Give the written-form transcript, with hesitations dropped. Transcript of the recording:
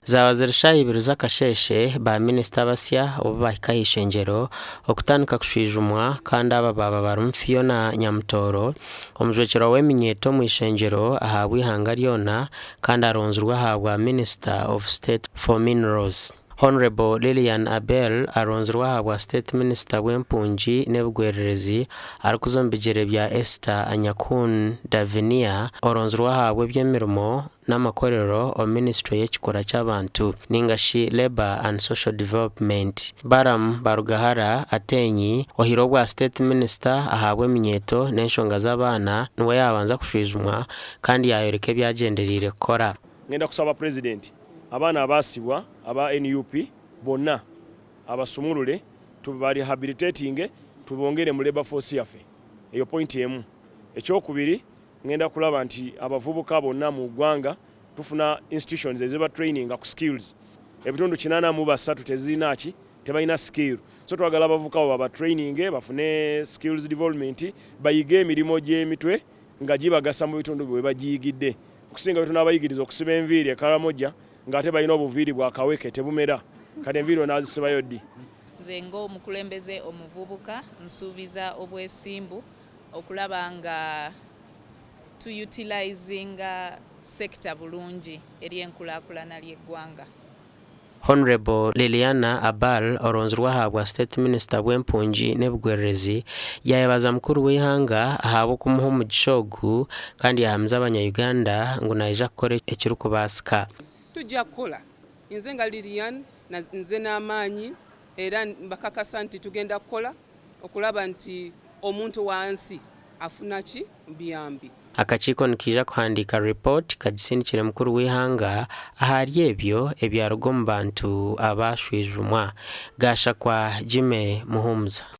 Zaaba ziri shaaha ibiri z'akasheeshe, ba minisita abasya obu bahika aha ishengyero okutandika kushwijumwa kandi aba baaba barimu Phiona Nyamutooro, omujwekyerwa w'eminyeeto omu ishengyero ahabw'eihanga ryona kandi aronzirwe ahabwa Minister of State for Minerals. Hon. Lilian Abel aronzirwe ahabwa State Minister w'empungi n'ebigwererezi arikuza omu bigyere bya Esther Anyakun Davinia oronzirwe ahabwa eby'emirimo n'amakorero omu minisiture y'ekikura ky'abantu ninga shi Labour and Social Development. Balaam Barugahara Ateenyi ohaire obwa State Minister ahabw'eminyeeto n'enshonga z'abaana niwe yaabanza kushwijumwa kandi yaayoreka ebi agyendereire kukora. Ngenda kusaba Purezidenti abaana abaasibwa aba nup bonna abasumulule tubarehabilitatinge tubongere mu labour force yaffe. Eyo point emu. Ekyokubiri ngenda kulaba nti abavubuka bonna mu ggwanga tufuna institutions eziba traininga ku skills. Ebitundu 83 tezirina ki tebalina skill so twagala abavubuka abo baba traininge bafune skills development bayige emirimu gy'emitwe nga gibagasa mu bitundu bwe bagiyigidde okusinga bwe tunaabayigiriza okusiba enviiri e Karamoja ng'ate balina obuviiri bwa kaweke tebumera kati enviiri onaazisibayo ddi? Nze ng'omukulembeze omuvubuka nsuubiza obwesimbu okulaba nga tu utilizinga sector bulungi eri enkulaakulana ly'eggwanga. Hon. Liliana Abal oronzirwe ahabwa State Minister bw'empungi n'ebigwererezi yaayebaza mukuru w'eihanga ahabw'okumuha omugisha ogu kandi yaahamiza abanya Uganda ngu naija kukora ekirikubaasika. Tujja kukola. Nze nga Lilian nze n'amaanyi era mbakakasa nti tugenda kukola okulaba nti omuntu wansi afuna ki buyambi. Akakiiko nikaija kuhandiika ripooti kagisindikire mukuru w'eihanga ahari ebyo ebyaruga omu bantu abashwijumwa. Gashakwa Jimmy Muhumuza.